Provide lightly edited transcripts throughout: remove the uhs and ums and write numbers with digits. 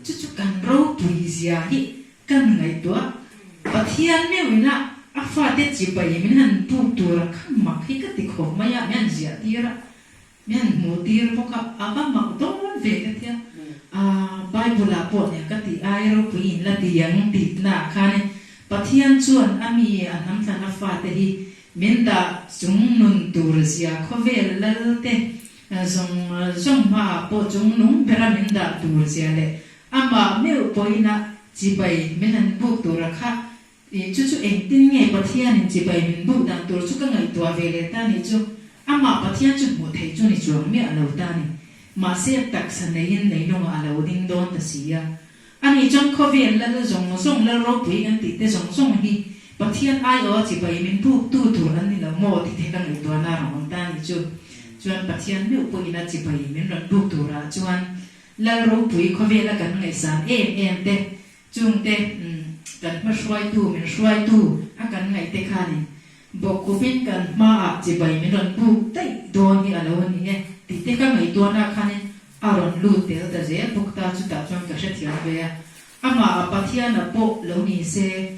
Chu chu kan ropui zia hi kan ngaihtuah. Pathian meuhin a a fate chibai min han buk tur a kha mak hi ka ti khawp mai a, min han ziah tir a, min han hmuh tir bawk a, a va mak dawn ve ka tia. Bible ah pawh nia ka tih ai ropui in la ti ang tihna ah khanin Pathian chuan a mi a hnamthlan a fate hi min dah chung nun tur zia khawvel lal te Zawng zawng hmaah pawh chung nung bera min dah tur zia leh amah meuh pawhin a chibai min han buk tura kha ih chu chu engtin nge Pathianin chibai min buk dan tur chu ka ngaihtuah ve leh ta nih chu amah Pathian chu hmuh theih chu ni chuang miah lo ta ni. Mahse taksa neiin leilungah a lo ding dawn ta si a. Ani chuan khawvel lal zawng zawng lal ropui kan tih te zawng zawng hi Pathian aiawha chibai min buk tu tur an ni lo maw tih te ka ngaihtuahna a rawn awm ta ni chu. Chuan Pathian meuh pawhin a chibai min rawn buk turah chuan lal ropui khawvela kan ngaihsan em em te chungte kan hma hruaitu min hruaitu a kan ngaih te khanin bawkkupin kan hmaah chibai min rawn buk daih dawn hi a lo ni e tih te ka ngaihtuahna khanin A rawn lut tel ta zel bawk ta, chutah chuan ka hrethiam ve a. Amah a Pathiana pawh lo ni se,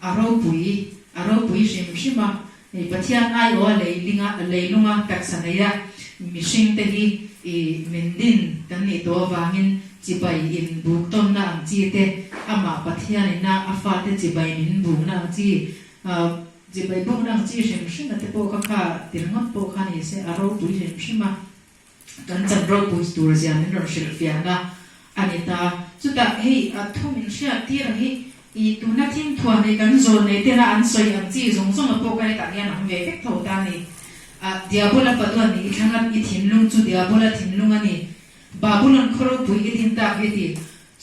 a ropui, a ropui hrim hrim a. Hei Pathian aiawha leilinga, leilunga taksa neia mihringte hi i min din kan nih tawh avangin chibai in buk tawnna ang chi te, amah Pathianina a fate chibai min bukna ang chi, chibai bukna ang chi hrim hrim a te pawh kha kha ti ringawt pawh kha ni se, a ropui hrim hrim a. Kan chan ropui tur zia min rawn hrilh fiahna a ni ta. Chutah hei a thu min hriat tir ang hi i tuna thim thuan hi kan zawl nei tena an sawi ang chi zawng zawng a pawh ka hetah hian a awm ve vek tho ta a ni. A Diabola paduan nih i thlang a, i thinlung chu Diabola thinlung a ni. Babulon khaw ropui i din tak hi ti.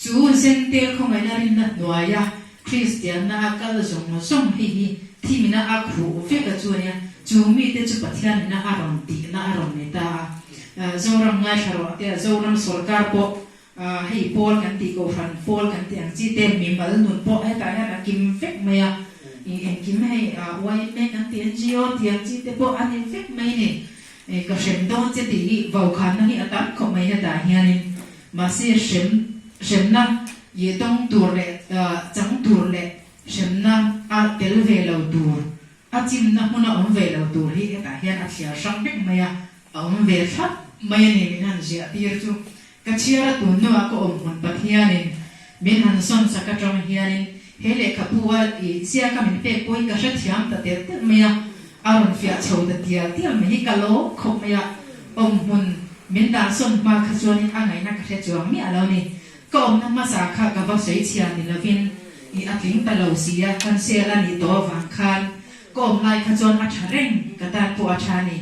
Chu Zentel khawngaihna rinna hnuaia Kristianna a kal zawng zawng hei hi thimina a khuh vek a chu a nia. Chu mite chu Pathianina a rawn tihna a rawn ni ta a. Zoram ngaithla rawh te a, Zoram sawrkar pawh hei pawl kan tih kohhran pawl kan tih ang chi te mimal nun pawh hetah hian a kim vek mai a. Engkim hei YMA kan tih NGO tih ang chi te pawh a ni vek mai a ni. Ka hrem dawn che tih hi vaukhana hi a tam khawp mai hetah hianin. Mahse hrem, hremna i dawng tur leh chang tur leh hremna a tel ve lo tur, a chimna hmuna awm ve lo tur hi hetah hian a thliar hrang vek mai a, a awm ve thlap mai a ni min han ziah tir chu. Ka chhiar a tun hnuah ka awm hmun Pathianin min han sawn sak atang hianin he lehkhabu a i ziaka min pek pawhin ka hrethiam ta telh telh mai a, A rawn fiah chho ta tial tial mai hi ka lawm khawp mai a, awm hmun min dan sawn hma kha chuanin a ngaihna ka hre chuang miah lo ni. Ka awmna hmasa kha ka va sawi chhia ni lovin i a tling ta lo si a, kan sel a nih tawh avang khan ka awm lai kha chuan a tha reng, ka tan pawh a tha ni.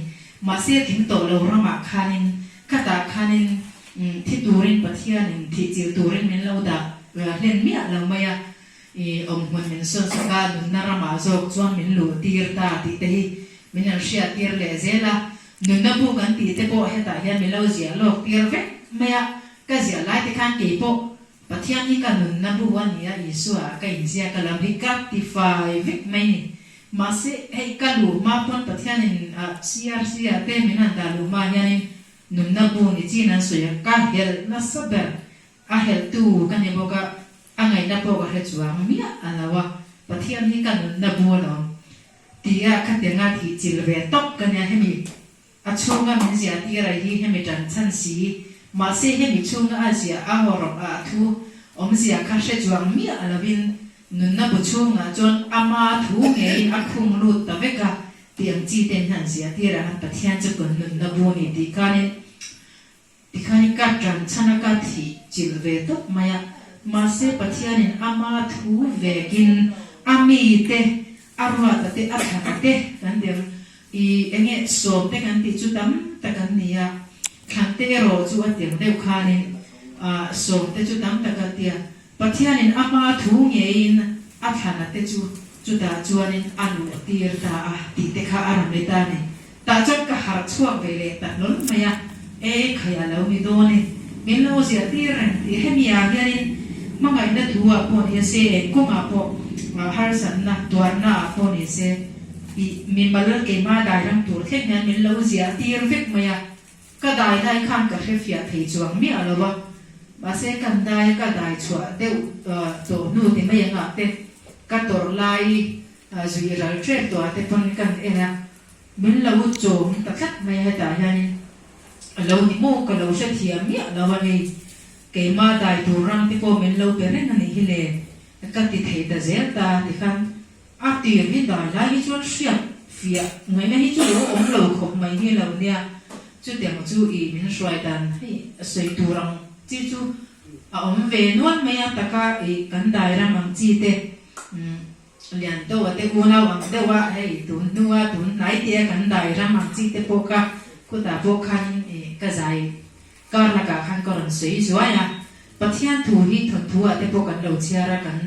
Mahse tling tawh lo ramah khanin khatah khanin thi turin Pathianin thih chilh turin min lo dah hlen miah lo mai a, I awmhmun min sawn sak a, nunna ramah zawk chuan min luh tir ta tih te hi min han hriat tir leh zel a. Nunna bu kan tih te pawh hetah hian min lo ziah lawk tir vek mai a. Ka ziah lai te khan kei pawh Pathian hi ka nunna bu a ni a, Isua ah ka inziak a lam hi ka ti fai vek mai ni. Mahse hei ka luh hma pawn Pathianin CRC ah te min han dah luh hma hianin nunna bu ni chin an sawi a, ka helh nasa ber A helhtu ka ni bawk a, a ngaihna pawh ka hre chuang miah a lo a, Pathian hi ka nunna bu alawm tia khatianga thih chil ve tawp ka nia, hemi a chhunga min ziah tir a hi hemi tan chhan si, mahse hemi chhunga a ziah a hawrawp ah thu awmzia kha hre chuang miah a lovin nunna bu chhungah chuan ama thu ngeiin a khung lut ta vek a tih ang chi ten hian ziah tir ah khan Pathian chu kan nunna bu a ni tih khanin Tikhanin ka tan chhan a ka thih chilh ve tawp mai a, mahse Pathianin ama thu vekin a mite, a ruata te, a thlana te kan ti ang, i enge sawm te kan tih chu tam tak an ni a, thlan te erawh chu a tiang deuh khanin sawm te chu tam tak a tia, Pathianin ama thu ngeiin a thlana te chu chutah chuanin a luh tir ta a tih te kha a rawn ni ta a ni. Tah chuan ka harh chhuak ve leh ta hlawl mai a, E khai a lo ni dawn e, min lo ziah tir reng tih hemi ah hianin hmangaihna thu ah pawh ni se, eng kawngah pawh harsatna, tuarna ah pawh ni se, ih mimal keimah dairam tur thleng hian min lo ziah tir vek mai a, ka dai lai khan ka hre fiah thei chuang miah lo a. Mahse kan dai ka dai chhuah deuh tawh hnu ti mai angah te ka tawrh lai zui ral ṭep tawh ah te pawn kan en a, min lo chawm ta tlat mai a hetah hianin a lo ni maw ka lo hrethiam miah lo a hei keimah dai tur ram te pawh min lo pe reng a nih hi le ka ti thei ta zel ta tikhan A tir hi dai lai hi chuan hriat fiah ngaihna hi chu lo awm lo khawp mai hi lo nia. Chutiang chu i min hruai dan hei sawi tur ang chi chu a awm ve nual mai a, taka i kan dai ram ang chi te lian deuh a te unau ang deuh a hei tun hnua tun hnai te a kan dai ram ang chi te pawh kha khutah pawh khanin i ka zai Kar lakah khan ka rawn sawi zuai a, Pathian thu hi thawnthu ah te pawh kan lo chhiar a, kan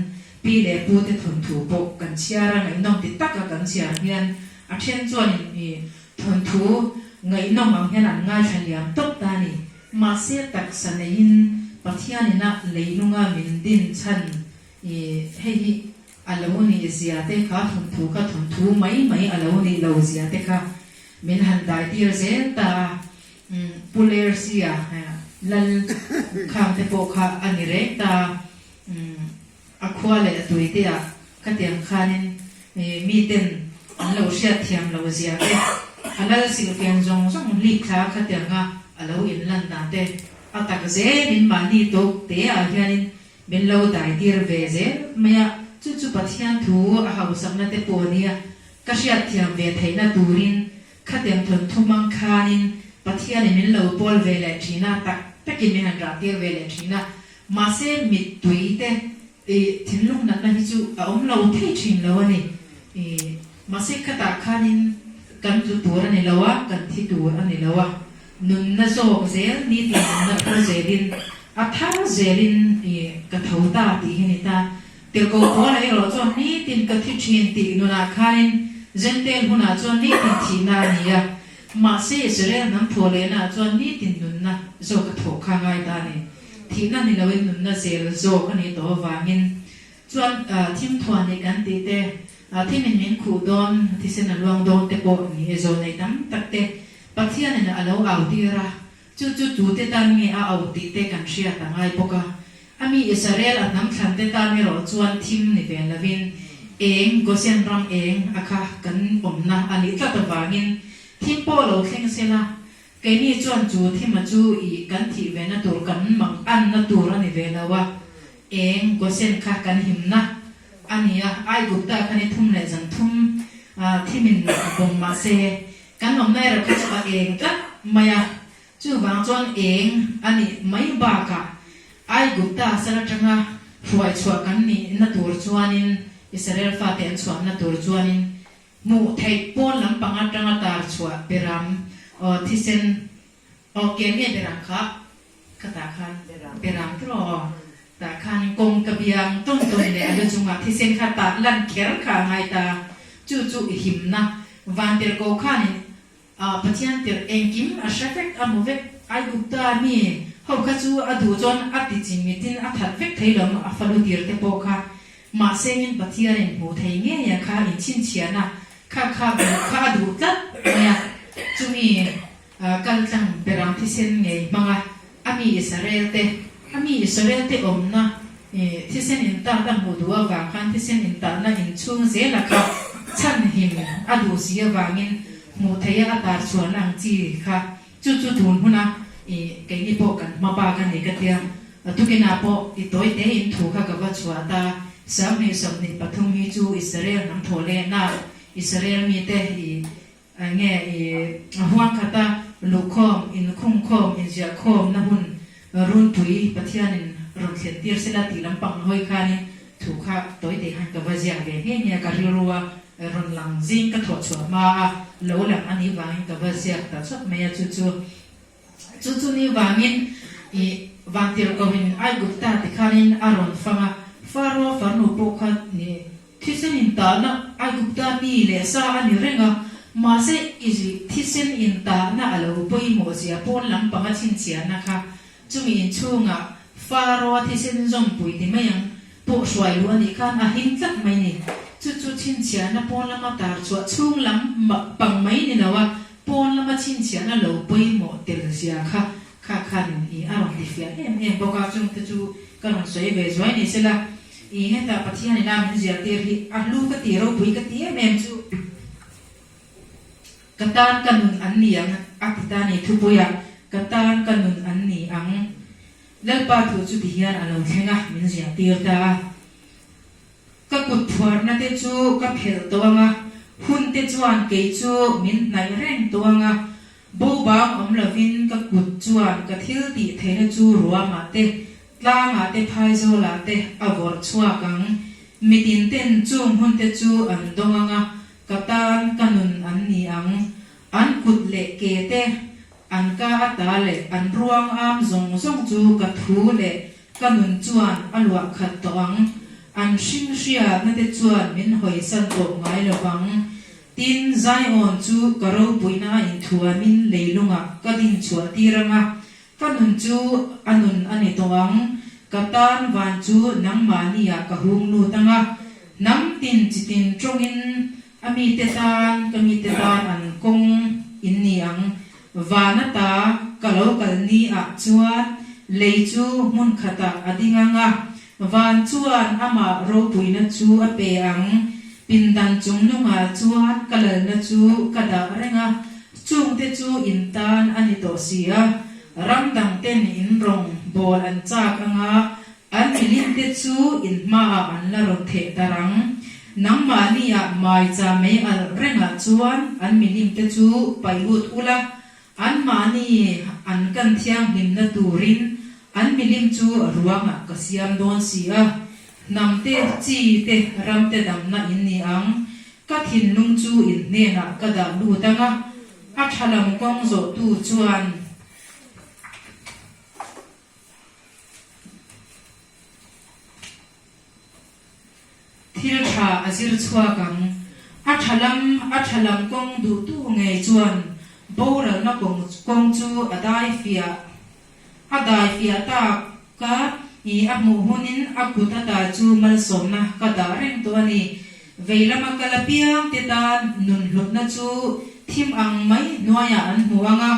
pi leh pu te thawnthu pawh kan chhiar a, ngaihnawm ti taka kan chhiar hian a then chuanin i thawnthu ngaihnawm ang hian an ngaithla liam tawp ta a ni. Mahse taksa neiin Pathian ina leilunga min din chhan i hei hi a lo nih zia te kha thawnthu kha thawnthu mai mai a lo nih lo zia te kha min han dai tir zel ta a. Pu Lersia lal khang te pawh kha a ni reng ta. A khua leh a tui te ah khatiang khanin miten an lo hriat thiam lo zia te, a lal silhfian zawng zawng hlip thla khatianga a lo inlan dan te a tak zelin mahni tawk te ah hianin min lo dai tir ve zel mai a, chu chu Pathian thu a hausakna te pawh nia ka hriat thiam ve theihna turin Khatiang thawnthu hmang khanin Pathianin min lo pawl ve leh thin a, tak takin min han rah tir ve leh thin a. Mahse mittui te i thinlung natna hi chu a awm lo thei thin lo a ni. I mahse khatah khanin kan tlu tur a ni lo a, kan thi tur a ni lo a. Nunna zawk zel nitin nunna phur zelin a thar zelin i ka tho ta tih hi ni ta. Tirhkoh Paula erawh chuan nitin ka thi thin tih nunah khanin Jentail hunah chuan nitin thihna a ni a, mahse Israel hnam thawh lehnaah chuan nitin nunna zawk a thawh kha ngai ta a ni. Thihna ni loin nunna zel zawk a nih tawh avangin chuan thim thuan nih kan tih te, thimin min khuh dawn, thisen a luang dawn te pawh ni e zawl nei tam tak te Pathianin a lo au tir a, Chu chu tute tan nge a auh tih te kan hriat a ngai bawk a. A mi Israel a hnam thlan te tan erawh chuan thim ni ve lovin eng, Goshen ram eng a kha kan awmna a nih tlat avangin thim pawh lo thleng se la, keini chuan chu thima chu ih kan thih ve na tur kan mang anna tur a ni ve lo a, eng, Goshen kha kan himna a ni a, Aigupta kha ni thum leh zan thum thimin bawm mah se Kan awmna erawh kha chu a eng tlat mai a, chuvang chuan eng a nih mai bakah Aigupta sal atanga hruai chhuah kan nihna tur chuanin Israel fate an chhuahna tur chuanin hmuh theih pawn lampang atanga tar chhuah beram thisen Aw kem nge berang kha ka tah khan berang tiraw aw tah khan kawng ka biang tawn tawn leh a lu chungah thisen kha tah lan kher kha a ngai ta chu chu i himna van tirh ko khanin ah Pathian tirh engkim a hre vek a hmu vek Aigupta mi ho kha chu a duh chuan a ti chimitin a that vek thei lo a falu tir te pawh kha mahsengin Pathianin hmuh thei ngei a kha inchhinchhiahna kha kha kha a duh tlat mai a chumi Kal tlang berang thisen ngei hmang a, a mi Israel te, a mi Israel te awmna thisen intat a hmuh duh avang khan thisen intatna inchhung zela kha chhanhim a duh si avangin hmuh theih a tar chhuahna ang chi kha chu chu tun huna keini pawh kan hma bak a ni ka tia. Tukinah pawh i tawi te in thu kha ka va chhuah ta, 2023 hi chu Israel hnam thawh lehna Israel mite i Enge i huang khata luhkhawm, inkhungkhawm, inziahkhawmna hun runpui Pathianin rawn thlen tir sela tih lampang hawi khanin thu kha tawi te khan ka va ziak ve nghe nghe a, ka rilru a rawn lang zing ka thawh chhuah hma a lo lang a nih vangin ka va ziak ta chawt mai a, chu chu chu chu ni vangin i vantirhkohin Aigupta ti khanin a rawn fang a, Faro farnu pawh kha ni Thisen intahna Aigupta mi leh sa a ni reng a, mahse i thisen intahna a lo pawimawh zia pawn lampanga chhinchhiahna kha chumi inchhungah Faro-a thisen zawmpui ti mai ang pawh hruai luh a nih khan a him tlat mai ni. Chu chu chhinchhiahna pawn lama tar chhuah chhung lam pang mai ni lo a, pawn lama chhinchhiahna lo pawimawh tel zia kha. Kha khan i a rawn ti fiah em em bawk a, chungte chu ka rawn sawi ve zuai ni sela, i hetah Pathian ina min ziahtir hi a hlu ka ti ropui ka ti em em chu ka tan ka nun an ni ang a ti ta ni thupuia ka tan ka nun an ni ang Lalpa thu chu ti hian a lo thleng a min ziahtir ta a. Ka kut phuarna te chu ka phelh tawh ang a, hun te chuan kei chu min hnaih reng tawh ang a, bobang awm lovin ka kut chuan ka thil tih theihna chu ruamah te, tlangah te phaizawlah te a vawrh chhuak ang. Mitin ten chung hun te chu an dawng ang a, ka tan ka nun an ni ang. An kut leh ke te, an ka ata leh an ruang am zawng zawng chu ka thu leh Ka nun chuan a luah khat tawh ang, an hring hriatna te chuan min hawisan tawh ngai lo vang. Tin, Zion chu ka ropuina a inthuamin leilungah ka din chhuah tir ang a, ka nun chu a nun a ni tawh ang. Ka tan van chu nangmahniah ka hung lut ang a, hnam tin chitin tawngin A mite tan, ka mite tan an kawng in ni ang. Van ata ka lo kal ni ah chuan lei chu hmun khatah a ding ang a, van chuan amah ropuina chu a pe ang. Pindan chung nungah chuan ka lalna chu ka dah reng a, chungte chu in tan a ni tawh si a. Ram dang ten in rawng bawl an chak ang a, An milimte chu in hmaah an la rawn theh darh ang. Nangmahniah maicha mei alh rengah chuan an milimte chu paih lut ula, anmahni an kan thianghlimna turin an milim chu ruangah ka siam dawn si a. Hnamte, chi te, ramte damna in ni ang. Ka thinlung chu in hnenah ka dah lut ang a, a tha lam kawng zawhtu chuan. Thil tha a zir chhuak ang. A tha lam, a tha lam kawng duhtu ngei chuan boralna kawng kawng chu a dai fiah a dai fiah tak ka i a hmuh hunin a kut ata chu malsawmna ka dah reng tawh a ni. Vei lama kal apiang te tan nun hlutna chu thim ang mai hnuaiah an hmu ang a,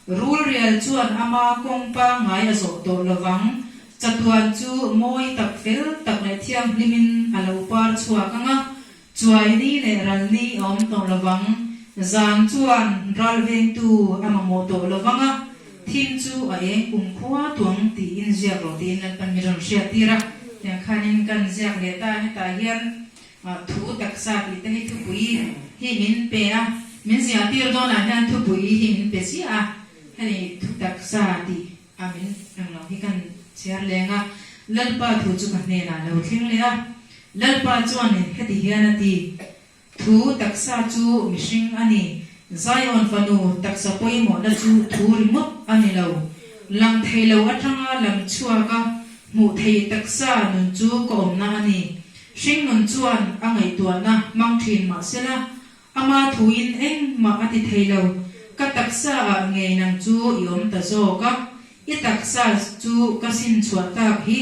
Rulrial chuan ama kawng pangngai a zawh tawh lovang. Chatuan chu mawi tak fel tak leh thianghlimin a lo par chhuak ang a, chuai ni leh ral ni a awm tawh lovang. Zan chuan ral vengtu a mamawh tawh lovang a, thim chu a eng kum khua tuang tiin ziak rawh tiin Lalpan mi rawn hriat tir a. Tiang khanin kan ziak leh ta hetah hian Thu taksa tih te hi thupui hi min pe a, min ziahtir dawnah hian thupui hi min pe chiah a, hemi thu taksa tih a min ang lo hi kan chhiar leng a, Lalpa thu chu ka hnenah lo thleng leh a, Lalpa chuan heti hian a ti, Thu taksa chu mihring a ni, Zion fanu taksa pawimawhna chu thu ringawt a ni lo, lang thei lo atanga lam chhuak a, hmuh thei taksa nun chu ka awmna a ni. Hringnun chuan a ngaihtuahna hmang thin mah sela, ama thuin engmah a ti thei lo. Ka taksa ah ngei nang chu i awm ta zawk a, i taksa chu ka sin chhuah tak hi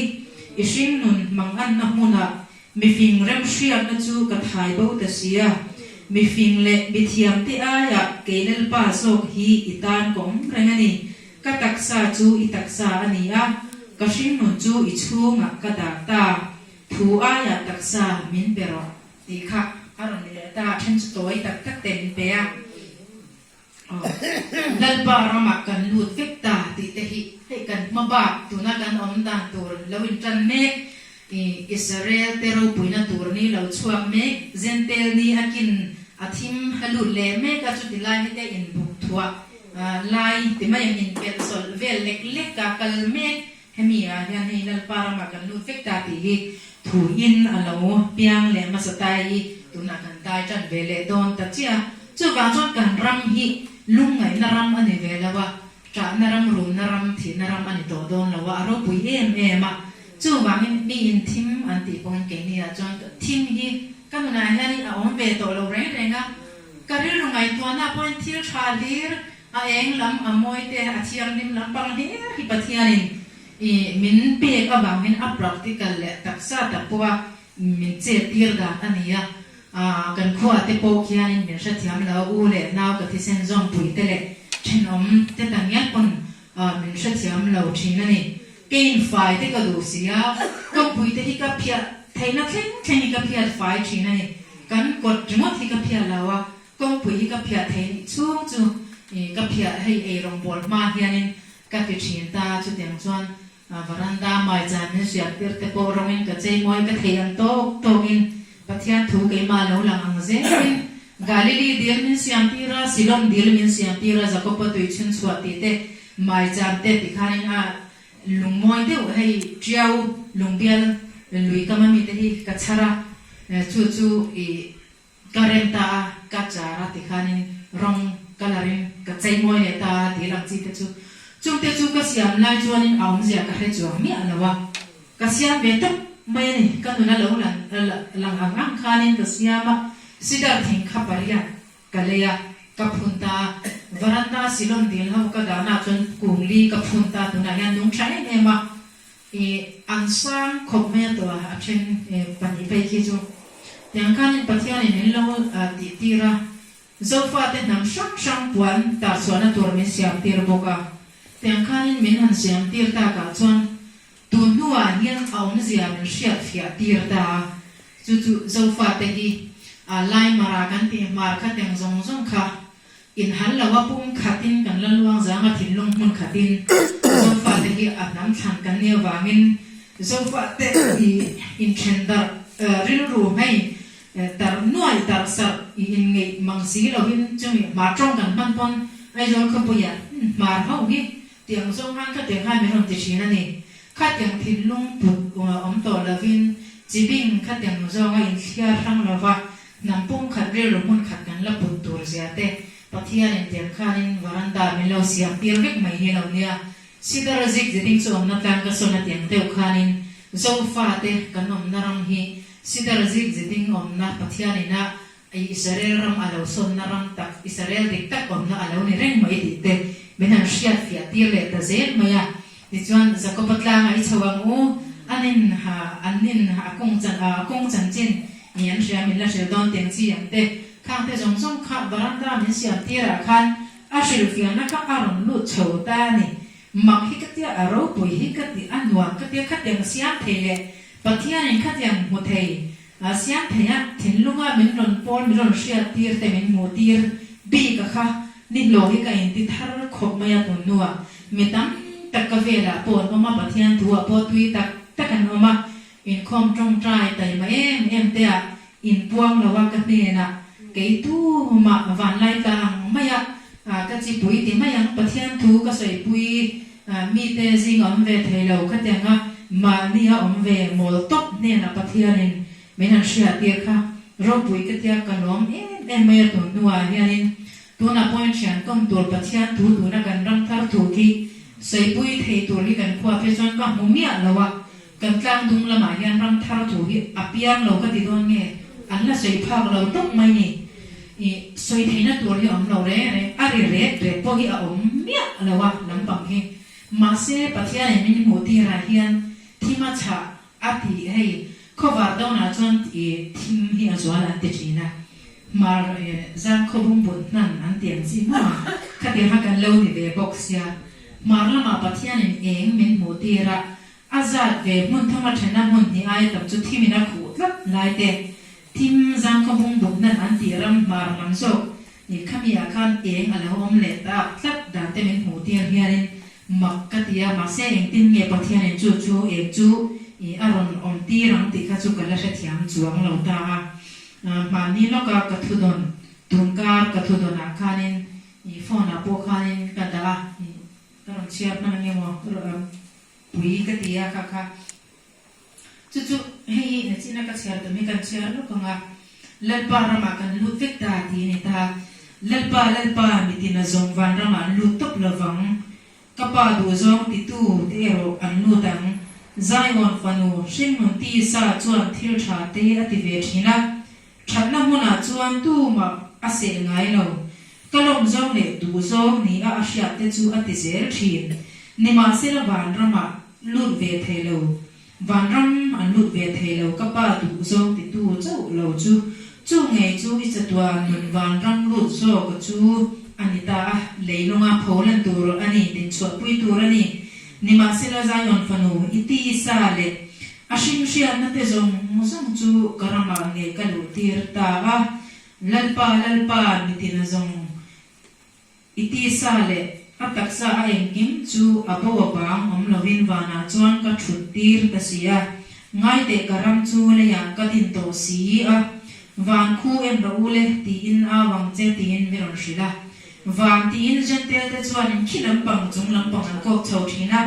i hringnun manganna hmunah mifing remhriatna chu ka thai bo ta si a, mifing leh mithiamte aiah kei Lalpa zawk hi i tan ka awm reng a ni. Ka taksa chu i taksa a ni a, ka hringnun chu i chhungah ka dah ta. Thu aiah taksa min pe rawh tih kha a rawn ni leh ta, a then chu tawi tak tak te min pe a. Aw, Lalpa ramah kan lut vek ta tih te hi hei kan hma bak tuna kan awm dan tur lo intan mek, i Israel te ropuina tur ni lo chhuak mek, Zentel ni a kin a thim a lut leh mek a, chuti lai hete inbuk thuah lai ti mai ang inpelh sawlh vel lek lek a kal mek. Hemi ah hian hei Lalpa ramah kan lut vek ta tih hi thuin a lo piang leh hmasa ta i tunah kan dai tan ve leh dawn ta chiah. Chuvang chuan kan ram hi lungngaihna ram a ni ve lo a, ṭahna ram, rumna ram, thihna ram a ni tawh dawn lo a, a ropui em em a. Chuvangin miin thim an tih pawhin keini ah chuan thim hi ka nunah hian a awm ve tawh lo reng reng a, ka rilru ngaihtuahna pawhin thil ṭha hlir A eng lam a mawi te, a thianghlim lampang hlir hi Pathianin i min pek avangin a practical leh taksa tak pawha min chet tir dan a ni a. Kan khua te pawh khianin min hrethiam lo, u leh nau ka thisen zawmpui te leh thenawm te ta ngial pawn. Min hrethiam lo thin a ni. Keiin fai te ka duh si a, kawngpui te hi ka phiah theihna thleng thleng hi ka phiat fai thin a ni. Kan kawt ringawt hi ka phiah lo a, kawngpui hi ka phiah thei nih chhung chu ka phiah hei eirawngbawl hma hianin ka ti thin ta. Chutiang chuan Varanda maicham min hriat tir te pawh rawngin ka chei mawi ka thei ang tawk tawkin Pathian thu keimah lo lang ang zelin Galili dil min siam tir a, Silom dil min siam tir a, Jakoba tui chhun chhuah tih te, maicham te ti khanin a lungmawi deuh hei Tiau lungbial lui kam ami te hi ka chhar a, chu chu i Ka rem ta a, ka char a tikhanin rawng colour in ka chei mawi leh ta a tih lang chi te chu. Chungte chu ka siam lai chuanin a awmzia ka hre chuang miah lo a, ka siam ve tawp mai a ni. Ka nuna lo lang ang ang khanin ka siam a, sidar thing kha pariat ka lei a, ka phun ta a, varanda silawm dil ho ka dahna chuan kung li ka phun ta tunah hian nung tha em em a, I an sang khawp mai a tawh a, a then pahnih phei khi chu. Tiang khanin Pathianin min lo tih tir a, Zofate hnam hrang hrang puan tah chhuahna tur min siam tir bawk a. Tiang khanin min han siam tir takah chuan tun hnuah hian a awmzia min hriat fiah tir ta a, chu chu Zofate hi Laimara kan tih hmar kha teng zawng zawng kha Inhal lo a pum khatin kan la luang zang a thinlung hmun khatin Zofate hi a hnam thlan kan nih avangin Zofate i inthen darh rilru hei darh nuai darh sarh i inngeih mang si lohin chumi hmar tawng kan hman pawn Aizawl khawpuiah hmar ho hi tiang zawng khan khatiang khan min rawn ti thin a ni. Khatiang thinlung put awm tawh lovin chibing khatiang zawnga inthliar hrang lova Hnam pumkhat rilru hmun khat kan la put tur zia te Pathianin tiang khanin varanda min lo siam tir vek mai hi lo nia. Sidar zik ziding chu awmna tlang ka sawn a tiang deuh khanin Zofa te kan awmna ram hi Sidar zik ziding awmna Pathianin a Israel ram a lo sawnna ram tak Israel dik tak awmna a lo ni reng mai tih te min han hriat fiah tir leh ta zel mai a. Tichuan, Jakoba tlangah i chho ang u, an in ha, an in ha, a kawng chan, a kawng chanchin ni an hria, min la hrilh dawn tiang chi ang te, khang te zawng zawng kha varanda min siam tirah khan a hrilhfiahna kha a rawn lut chho ta a ni. Mak hi ka tia, a ropui hi ka ti, a nuam ka tia, khatiang siam thei leh Pathianin khatiang hmu thei, a siam thei a, thinlunga min rawn pawl, min rawn hriat tir te, min hmuh tir bik a kha nihlawh hi ka inti thar khawp mai a tun hnuah. Mi tam tak ka velah pawh an awm a, Pathian thu ah pawh tui tak tak an awm a, inkhawm tawngtai taima em em te ah inpuang lo a ka hnenah kei tumah vanlai tla ang mai a ka chipui ti mai ang, Pathian thu ka sawipui mite zing a awm ve thei lo khatiang a mahni a awm ve mawl tawp hnenah Pathianin min han hriattir kha ropui ka tia ka lawm em em mai a tun hnuah hianin Tunah pawhin thian kawm tur Pathian thu tuna kan ram thar thu khi sawipui thei tur hi kan khua phei chuan ka hmu miah lo a, kan tlang dung lamah hian ram thar thu hi a piang lo ka ti dawn nge an la sawi phak lo tawp mai ni. I sawi theihna tur hi a awm lo reng reng, a ri ret ret pawh hi a awm miah lo a lampang hi. Mahse Pathianin min hmuh tirah hian thima chhah A ti, hei, khawvar dawnah chuan i thim hi a zual an ti thin a, hmar zang khawbung but hnan an ti ang chi maw? Khatiang kha kan lo ni ve bawk sia. Hmar lamah Pathianin eng min hmuh tir a, a zat ve hmun thuma thena hmun hnih aia tam chu thimin a khuh tlat lai te, thim zang khawbung but hnan an tih ram hmar lam zawk i khamiah khan eng a lo awm leh tak tlat dan te min hmuh tir hianin Mak ka ti a, mahse engtin nge Pathianin chu chu eng chu i a rawn awm tir ang tih kha chu ka la hrethiam chuang lo ta a. Hmanni lawka ka thu dawn, tunkar ka thu dawnah khanin i phone ah pawh khanin ka dah a, i ka rawn chhiar hman ange maw pui ka ti a kha kha. Chu chu hei hi nachina ka chhiar tum hi kan chhiar lawk ang a, Lalpa ramah kan lut vek ta tih a ni ta. Lalpa, Lalpa, mitin a zawng van ramah an lut tawp lo vang. Ka pa duhzawng titu te erawh an lut ang. Zion fanu hringnun tisa chuan thil tha te a ti ve thin a, thatna hmunah chuan tumah a seh ngai lo. Ka lawmzawng leh duhzawng ni a a hriat te chu a ti zel thin. Nimahsela van ramah Lut ve thei lo. Vanram an lut ve thei lo ka pa duh zawk titu chauh lo chu. Chu ngei chu i chatuan nun vanram lut zawk a chu. a ni ta a, leilunga pholan tur a ni, dinchhuahpui tur a ni. Nimahsela Zion fanu i tisa leh a hringhriatna te zawng zawng chu ka ramah ngei ka luhtir ta a, Lalpa, Lalpa, mitina zawng I tisa leh a taksa a engkim chu a bo a bang awm lovin vanah chuan ka thut tir ta si a, ngaiteh ka ram chu leiah ka din tawh si a, van khu en rawh u le tiin au ang che tiin mi rawn hrilh a. Van tiin Jentail te chuanin khi lampang chung lampang an kawk chho thin a,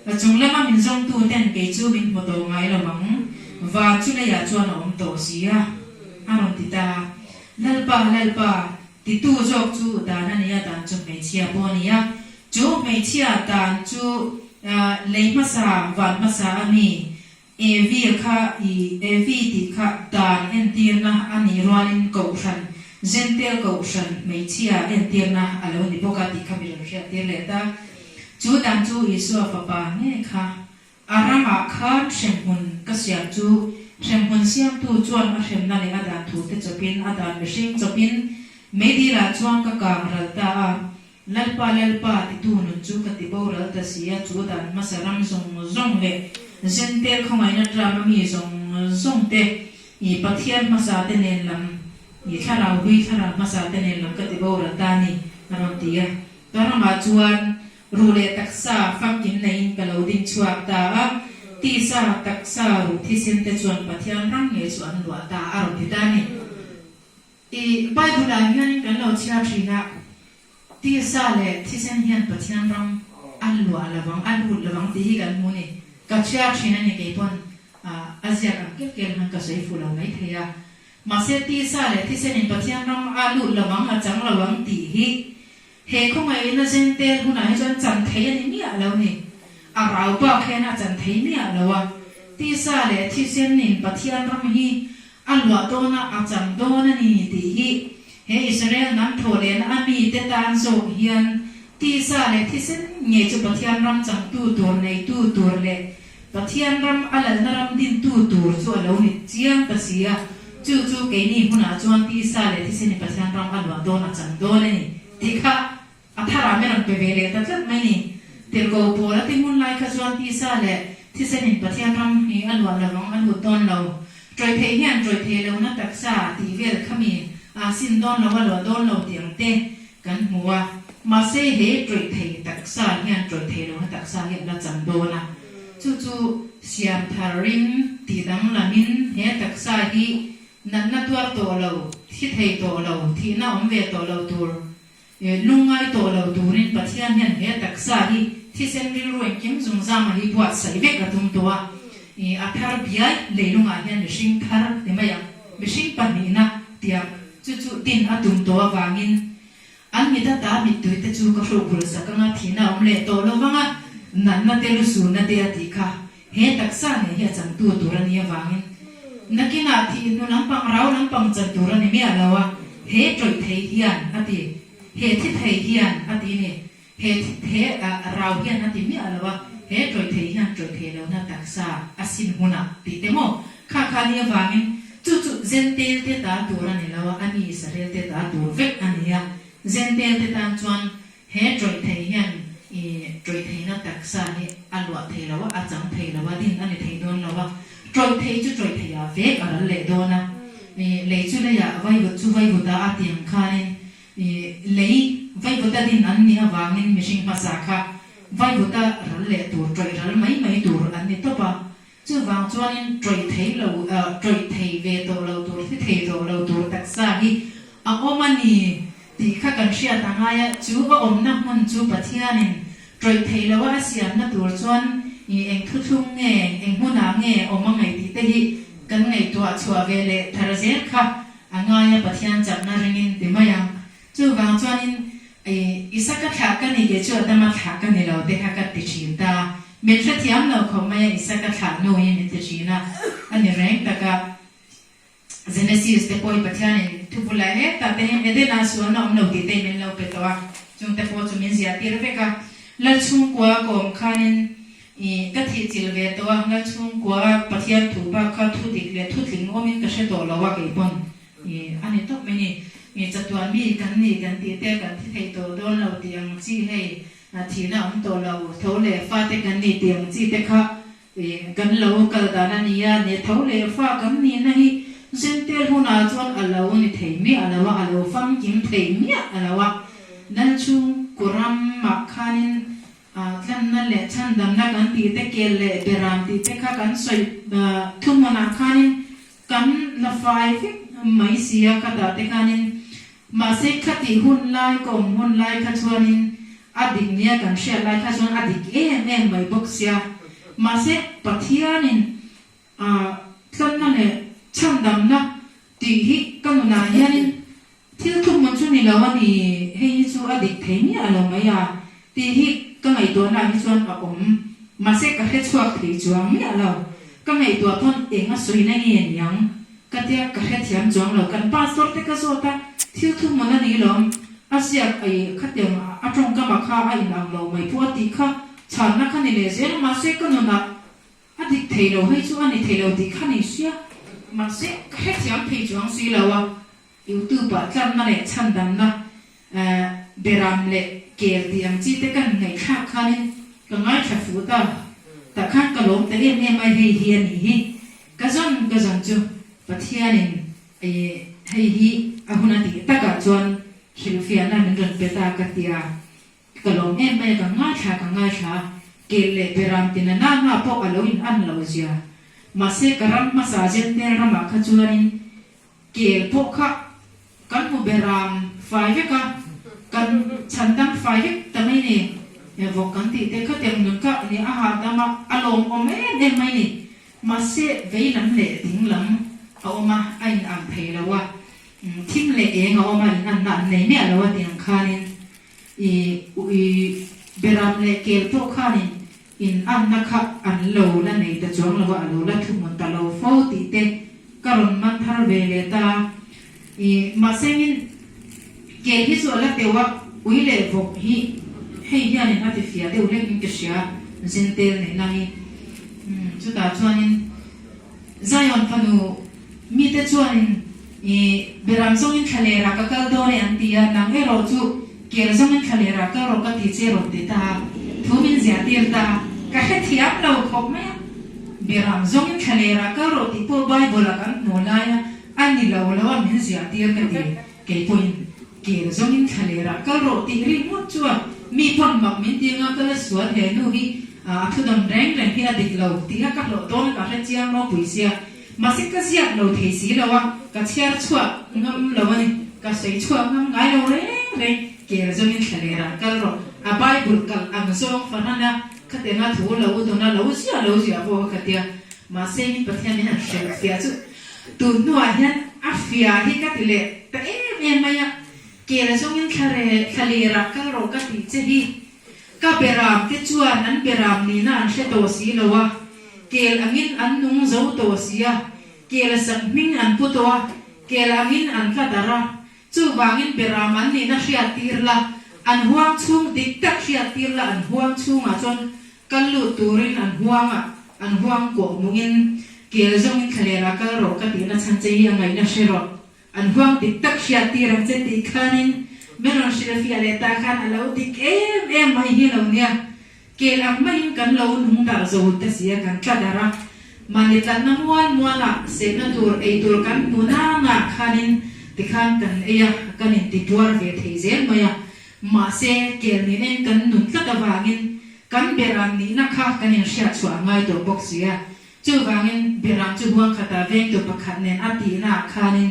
a chung lama min zawngtu ten kei chu min hmu tawh ngai lo ang, van chu leiah chuan a awm tawh si a, a rawn ti ta. Lalpa, Lalpa, Titu zawk chu dan a nia, dan chu hmeichhia pawh a nia. Chu hmeichhia dan chu lei hmasa, van hmasa a mi. Evi kha i Evi tih kha dan entirna a nih rualin kohhran, Jentail kohhran hmeichhia entirna a lo ni bawk a tih kha mi rawn hriattir leh ta. Chu dan chu Isua fapa nge kha A ramah khan hremhmun ka siam chu hremhmun siamtu chuan a hremna leh a dan thute chawpin a dan mihring chawpin meidilah chuan ka kang ral ta a. Lalpa Lalpa titu nun chu ka ti boral ta si a, chu dan hmasa ram zawng zawng leh Jentail khawngaihna tlama mi zawng zawng te i Pathian hmasa te nen lam i thlarau hlui thlarau hmasa te nen lam ka ti boral ta a ni, a rawn ti a. Ka ramah chuan Ruh leh taksa famkim neiin ka lo ding chhuak ta a, tisa, taksa, ruh thisen te chuan Pathian ram ngei chu an luah ta a rawn ti ta a ni. I Bible ah hianin kan lo chhiar thin a, tisa leh thisen hian Pathian ram a luah lovang, a lut lovang tih hi kan hmu a ni. Ka chhiar thin a ni kei pawn a ziak ang kel kel khan ka sawi fuh lo mai thei a. Mahse tisa leh thisenin Pathian ram a lut lovang, a chang lovang tih hi He khawngaihna Jentail hunah hi chuan chan thei a ni miah lo ni. A rau bak hian a chan thei miah lo a. Tisa leh thisenin Pathian ram hi a luah dawn a, a chang dawn a ni tih hi he Israel hnam thawhlehna a mite tan zawk hian tisa leh thisen ngei chu Pathian ram changtu tur, neitu tur leh Pathian ram a lalna ram dintu tur chu a lo ni chiang ta si a, chu chu keini hmunah chuan tisa leh thiseni Pathian ram a luah dawn a chang dawn a ni tih kha a tharah min rawn pe ve leh ta tlat mai ni. Tirhko pawl a ti hmun lai kha chuan tisa leh thisenin Pathian ram hi a luah lovang a lut dawn lo. Ṭawih theih hian ṭawih thei lohna taksa tih vel kha mi a sin dawn lo a luah dawn lo tih ang te Kan hmu a, mahse he ṭawih thei taksa hian ṭawih thei lohna taksa hi a la chang dawn a, chu chu siam tharin tih danglamin he taksa hi natna tuar tawh lo, thi thei tawh lo, thihna awm ve tawh lo tur, lungngai tawh lo turin Pathian hian he taksa hi thisen rilru engkim zungzama hi buatsaih vek a tum tawh a, a thar biai leilungah hian mihring thar ti mai ang, mihring pahnihna tiang. Chu chu din a tum tawh avangin an mit ata mittui te chu ka hruk hul sak anga thihna a awm leh tawh lo vang a, natna te lusunna te a tih kha he taksa ngei hi a changtu tur a nih avangin nakinah thih hnu lampang rau lampang chan tur a ni miah lo a, he ṭawih thei hian a ti, he thi thei hian a ti ni. He he rau hian a ti miah lo a, he ṭawih thei hian ṭawih thei lohna taksa a sin hunah tih te maw? Kha kha ni avangin chu chu Jentail te ta tur a ni lo a, a ni Israel te ta tur vek a ni a. Jentail te tan chuan he ṭawih thei hian i ṭawih theihna taksa hi a luah thei lo a, a chang thei lo a, din a ni thei dawn lo a. Ṭawih thei chu ṭawih theiah vek a ral leh dawn a, i lei chu leiah vaivut chu vaivutah a ti ang khanin I lei vaivuta din an nih avangin mihring hmasa kha vaivuta ral leh tur, ṭawih ral mai mai tur an ni tawp a. Chuvang chuanin ṭawih thei lo, ṭawih thei ve tawh lo tur, thi thei tawh lo tur taksa hi a awm a ni tih kha kan hriat a ngai a. Chu a awmna hmun chu Pathianin ṭawih thei loa a siamna tur chuan i eng thuthlung nge, eng hmunah nge awm a ngaih tih te hi kan ngaihtuah chhuah ve leh thar zel kha A ngai a Pathian chakna ringin ti mai ang. Chuvang chuanin i Isaka thlah ka ni kei chu Adama thlah ka ni lo te kha ka ti thin ta. Min hrethiam lo khawp mai a Isaka thlah nu hi min ti thin a, a ni reng tak a. Genesis te pawh hi Pathianin thu bulah hetah te hian Edena sualna awm lo tih te min lo pe tawh a, chung te pawh chu min ziah tir vek a. Lalchhungkua ka awm khanin I ka thih chilh ve tawh a, Lalchhungkua a Pathian thu bak kha thu dik leh thu tling awmin ka hre tawh lo a kei pawn i a ni tawp mai ni. Chatuan mi kan ni kan tih te kan thi thei tawh dawn lo tih ang chi hei thihna awm tawh lo, tho leh fate kan ni tih ang chi te kha kan lo kal dan a ni a, ne tho leh fa kan nihna hi Zentel hunah chuan a lo ni thei miah lo a, a lo famkim thei miah lo a. Lalchhungkaw ramah khanin Tlanna leh chhandamna kan tih te, kel leh beram tih te kha kan sawi thuhmunah khanin kan la fai vek mai si a, khatah te khanin mahse khatih hun lai ka awm hun lai kha chuanin a dik nia kan hriat lai kha chuan a dik em em mai bawk sia. Mahse Pathianin tlanna leh chhandamna tih hi ka nunah hianin Thil thuhmun chu ni lo a ni, hei hi chu a dik thei miah lo mai a tih hi ka ngaihtuahnaah hi chuan a awm. Mahse ka hre chhuak thei chuang miah lo. Ka ngaihtuah pawn eng a sawina nge niang ka tia ka hre thiam chuang lo. Kan pastor te ka zawt a, thil thuhmun a ni lawm, a ziak ei khatiang a tawngkama kha a inang lo mai pawh a tih kha chhanna kha ni leh zel a, mahse ka nunah A dik thei lo hei chu a ni thei lo tih kha ni sia. Mahse ka hrethiam thei chuang si lo a, YouTube ah tlanna leh chhandamna beram leh kel tih ang chi te kan ngaihthlak khanin ka ngaithla fuh ta. Tah khan ka lawm ta em em a hei hi a ni hi. Ka zawn ka zawn chu Pathianin hei hi a hun a tih takah chuan hrilhfiahna min rawn pe ta ka ti a. Ka lawm em mai a, ka ngaithla ka ngaithla, kel leh beram tina nana pawh a lo in an lo zia. Mahse ka ram hmasa Zentel ramah kha chuanin kel pawh kha kan hmu beram fai vek a, kan chhandam fai vek ta mai ni. Vawk kan tih te khatiang nun kha ni a hahdam a, a lawmawm em em mai ni. Mahse vei lam leh ding lam a awm a, a in ang thei lo a, thim leh eng a awm a, in anna an nei miah lo a tiang khanin I ui beram leh kel pawh khanin in anna kha an lo la nei ta chuang lo a, a lo la thuhmun ta lo fo tih te ka rawn man thar ve leh ta. I mahsengin kel hi chu a la teuh a, ui leh vawk hi hei hianin a ti fiah deuh hlek in ka hria, zentel neihna hi. Chutah chuanin. Zion fanu mite chuanin i beram zawngin thlalerah ka kal dawn e an ti a, nang erawh chu kel zawngin thlalerah kal rawh ka ti che rawn ti ta a, thu min ziahtir ta a, ka hrethiam lo khawp mai a, beram zawngin thlalerah kal rawh tih pawh Bible-ah kan hmuh lai a, a ni lo lo a min ziahtir ka ti, kei pawhin kel zawngin thlalerah kal rawh tih ringawt chuan mi pawn mak min ti anga ka la sual he nu hi A thudawn reng reng hi a dik lo tih kha ka hlawh dawn ka hre chiang ropui sia. Mahse ka ziak lo thei si lo a, ka chhiar chhuak ngam lo a ni. Ka sawi chhuak ngam ngai lo reng reng. Kel zawngin thlalerah kal rawh. A Bible kalh ang zawng fahran a, khatianga thu lo dawn a, lo ziah lo ziah pawh kha ka tia. Mahse min Pathian min han hrilh fiah chu tun hnuah hian a fiah hi ka ti leh ta em em mai a. Kel zawngin thlalerah kal rawh ka tih che hi. Ka beram te chuan an beram nihna an hre tawh si lo a, kel angin an nung zo tawh si a, kel sak hming an pu tawh a, kel angin an tla darh a, chuvangin beram an nihna hriat tir la, an huang chhung dik tak hriat tir la, an huang chhungah chuan kal lut turin an huangah an huang kawh hmuhin kel zawngin thlalerah kal rawh ka tihna chhan che hi a ngaihna hre rawh. An huang dik tak hriat tir ang che tih khanin min rawn hrilh fiah leh ta khan a lo dik em em mai hi lo nia. Kel ang maiin kan lo nung darh zo ta si a, kan tla darh a. Mahni tlatna mual mualah sehna tur ei tur kan hmu nangah khanin tikhan kan ei a, kan intipuar ve thei zel mai a. Mahse, kel nihna in kan nun tlat avangin kan beram nihna kha kan inhriat chhuah a ngai tawh bawk si a. Chuvangin, Beram chu huang khatah vengtu pakhat nen a tihnaah khanin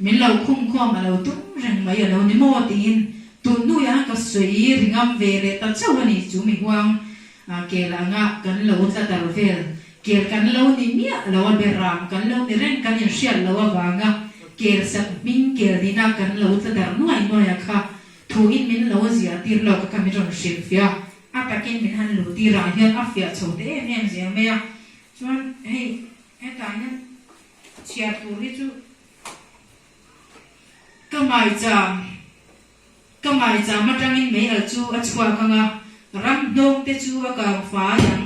min lo khumkhawm a lo tum reng mai a lo ni maw tiin tun hnuiah ka sawi ri ngam ve leh ta chauh a ni. Chu mi huang kel anga kan lo tla tar vel, kel kan lo ni miah lo a, Beram kan lo ni reng kan inhriat loh avanga kel sak hming kel nihna kan lo tla dar nuai nuai a kha thuin min lo ziah tir lo ka kha min rawn hrilhfiah. A takin min han luh tirah hian a fiah chho te em em zel mai a, chuan hei hetah hian chhiar tur hi chu ka maicham ka maicham atangin meialh chu a chhuak ang a, ram hnawng te chu a kang fai ang,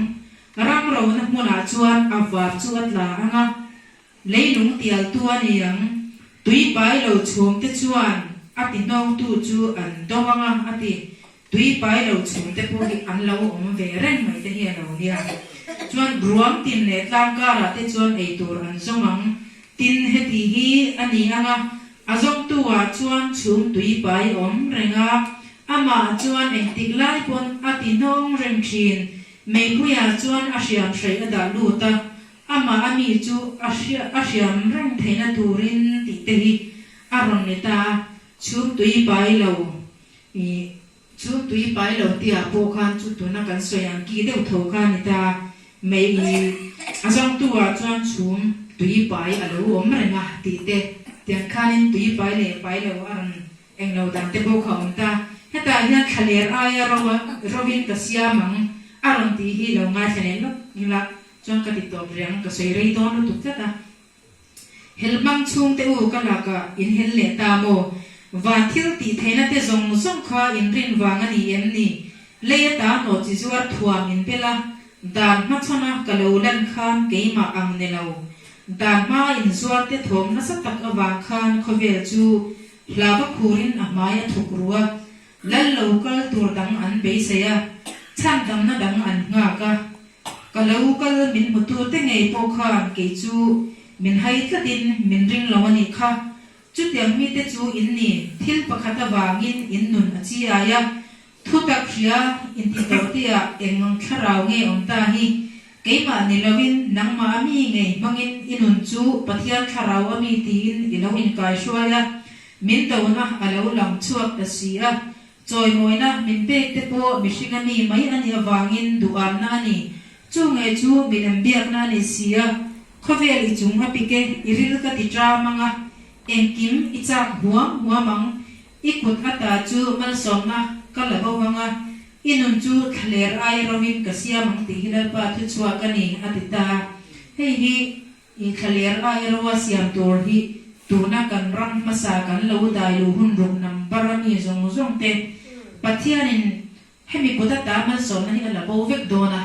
ram rona hmunah chuan a var chu a tla ang a, leilung tialtu a ni ang, tui pai lo chhum te chuan. a ti hnawngtu chu an do ang a, a ti. Tui pai lo chhum te pawh hi an lo awm ve reng mai te hi a lo nia. Chuan ruam tin leh tlang karah te chuan ei tur an zawng ang. Tin, heti hi a ni ang a, a zawngtu ah chuan chhum tui pai awm reng a, amah chuan engtik lai pawn a ti hnawng reng thin. Meipuiah chuan a hriam hreih a dah lut a, amah a mi chu a a hriam reng theihna turin tih te hi a rawn ni ta a, chhum tui pai lo Ih, chu tui pai lo tih ah pawh khan chu tuna kan sawi ang ki deuh tho kha a ni ta. Mei ih, a zawngtu ah chuan chhum tui pai a lo awm reng a tih te, tiang khanin tui pai leh pai lo a rawn eng lo dan te pawh kha a awm ta. Hetah hian thlaler aia ro a, rovin ka siam ang a rawn tih hi lo ngaithla leh lawk ila chuan ka ti tawp reng, ka sawi rei dawn lutuk tlat a. Helhmang chhungte u ka lakah in hel leh ta maw? Van thil tih theihna te zawng zawng kha in rin vang a ni em ni? Lei ata hnawh chi zuar thuam in bel a, dan hmachhawn a ka lo lan khan keimah ang ni lo. Dan hma in zuar te thawm nasa tak avang khan khawvel chu hlava khurin a hmai a thuk ru a, lal lo kal tur dang an beisei a, chhan damna dang an nghak a. Ka lo kal min hmutu te ngei pawh khan kei chu min hai tlatin min ring lo a nih kha. Chutiang mite chu in ni, thil pakhat avangin in nun a chi ai a, thutak hria intih tawh ah eng thlarau nge awm ta hi? Keimah ni loin nangmah a mi ngei hmangin i nun chu Pathian thlarau a mi tiin i lo inkaihruai a, min dona a lo lang chhuak ta si a. Chawimawina min pek te pawh mihring a mi mai a nih avangin duhamna a ni. Chu nge chu milem biakna a ni si a, khawvel i chung a pik e, i ril ka ti ṭam ang a, engkim i chak huam huam ang, i kut ata chu malsawmna ka la bo ang a, i nun chu thlaler aia rovin ka siam ang tih hi Lalpa thuchhuak a ni, a ti ta. Hei hi I thlaler aia roa siam tur hi tuna kan ram hmasa kan lo dai luh hun ruk number a mi zawng zawng te Pathianin hemi kut ata malsawmna hi a la bo vek dawn a,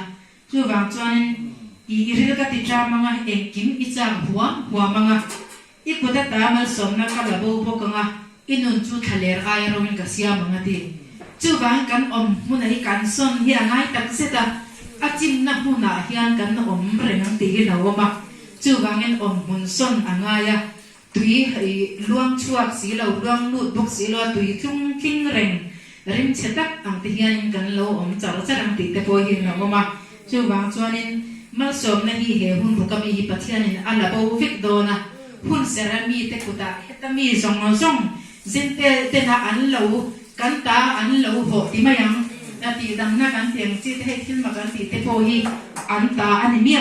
chuvang chuanin i i ril ka ti ṭam anga engkim i chak huam huam anga i kut ata malsawmna ka la bo bawk anga I nun chu thlaler aia roin ka siam ang a ti. Chuvangin kan awm hmunah hi kan sawn hi a ngai tak zet a, a chimna hmunah hian kan awm reng ang tih hi hlauhawm a. Chuvangin awm hmun sawn a ngai a, tui luang chhuak si lo, luang lut bawk si lo a, tui tlung tling reng rimchhe tak ang te hianin kan lo awm char char ang tih te pawh hi hlauhawm a. Chuvang chuanin malsawmna hi he hun ruka mi hi Pathianin a la bo vek dawn a. Hun sera mite kutah heta mi zawng zawng Zintel tena an lo kan ta an lo hawh ti mai ang. Na tihdamna kan ti ang chi te hei thil mak an tih te pawh hi an ta a ni miah lo.